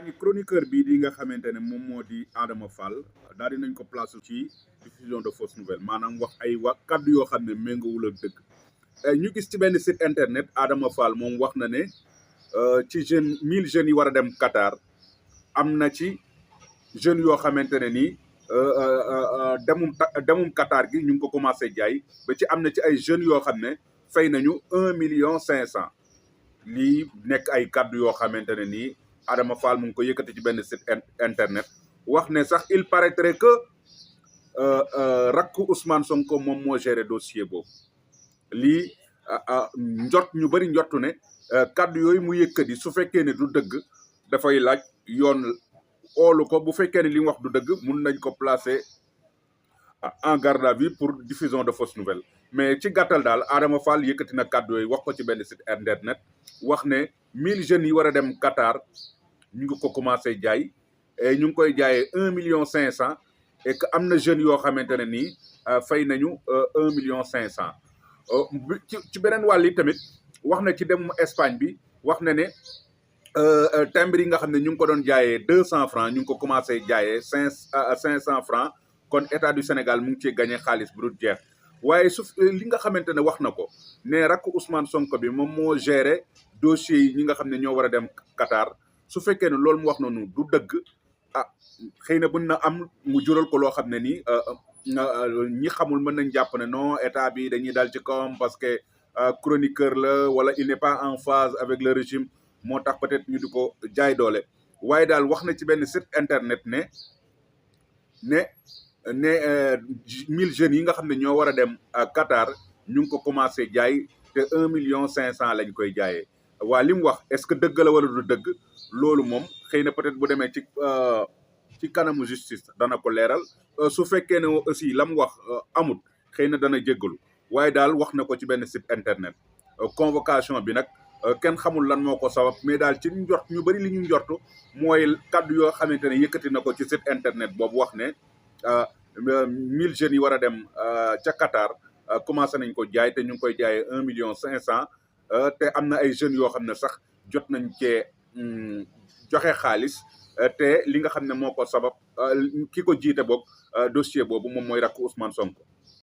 ngi chroniqueur bii di nga xamante ne moom moo di Adama Fall daal di nañ ko place ci diffusion de fausses nouvelles maanaam wax ay wa kaddu yoo xam ne méngoowul ak dëgg. ñu gis ci benn site internet Adama Fall moom wax na ne ci 1000 jeunes yi war a dem Qatar am na ci jeunes yoo xamante ne nii demum Qatar gi ñu ngi ko commencé jaay ba ci am na ci ay jeunes yoo xam ne fay nañu 1,5 million. lii nekk ay kaddu yoo xamante ne nii Adama Fall mu ngi ko yëkkati ci benn site internet wax ne sax il paraîtrait que rakku Ousmane Sonko moom moo géré dossier boobu. lii ñu bëri njottu ne kaddu yooyu mu yëkkati su fekkee ne du dëgg dafay laaj yoon oolu ko bu fekkee ne li mu wax du dëgg mun nañ ko placer en garde à vue pour diffusion de fausses nouvelles. mais ci gàttal daal Adama Fall yëkkati na kaddu yooyu wax ko ci benn site internet wax ne 1000 jeunes yi war a dem Qatar ñu ngi ko commencé jaay et ñu ngi koy jaayee 1,5 million et que am na jeunes yoo xamante ne nii fay nañu 1,5 million. ci beneen wàll yi tamit wax na ci dem Espagne bi wax na ne timbre yi nga xam ne ñu ngi ko doon jaayee 200 francs ñu ngi ko commencé jaayee 500 francs kon état du Sénégal mu ngi ciy gagné xaalis bu dul jeex. waaye li nga xamante ne wax na ko ne rakk Ousmane Sonko bi moom moo géré dossier yi ñi nga xam ne ñoo war a dem Qatar su fekkee ne loolu mu wax noonu du dëgg xëy na mën na am mu jural ko loo xam ne nii ñi xamul mën nañ jàpp ne non état bi dañuy dal ci kawam parce que chroniqueur la wala il n'est pas en phase avec le régime moo tax peut-être ñu di ko jaay doole. waaye daal wax na ci benn site internet ne 1000 jeunes yi nga xam ne ñoo war a dem Qatar ñu ngi ko commencé jaay te 1,5 million lañ koy jaayee. waa li mu wax est-ce que dëgg la wala du dëgg loolu moom xëy na peut-être bu demee ci kanamu justice dana ko leeral su fekkee ne aussi la mu wax amut xëy na dana jéggalu waaye daal wax na ko ci benn site internet. convocation bi nag kenn xamul lan moo ko sabab mais daal ci njort ñu bëri li ñu njortu mooy kaddu yoo xamante ne yëkkati na ko ci site internet boobu wax ne 1000 jeunes yi war a dem ca Qatar commencé nañ ko jaay te ñu ngi koy jaayee 1,5 million. te am na ay jeunes yoo xam ne sax jot nañ cee joxe xaalis te li nga xam ne moo ko sabab ki ko jiite boog dossier boobu moom mooy rakk Ousmane Sonko.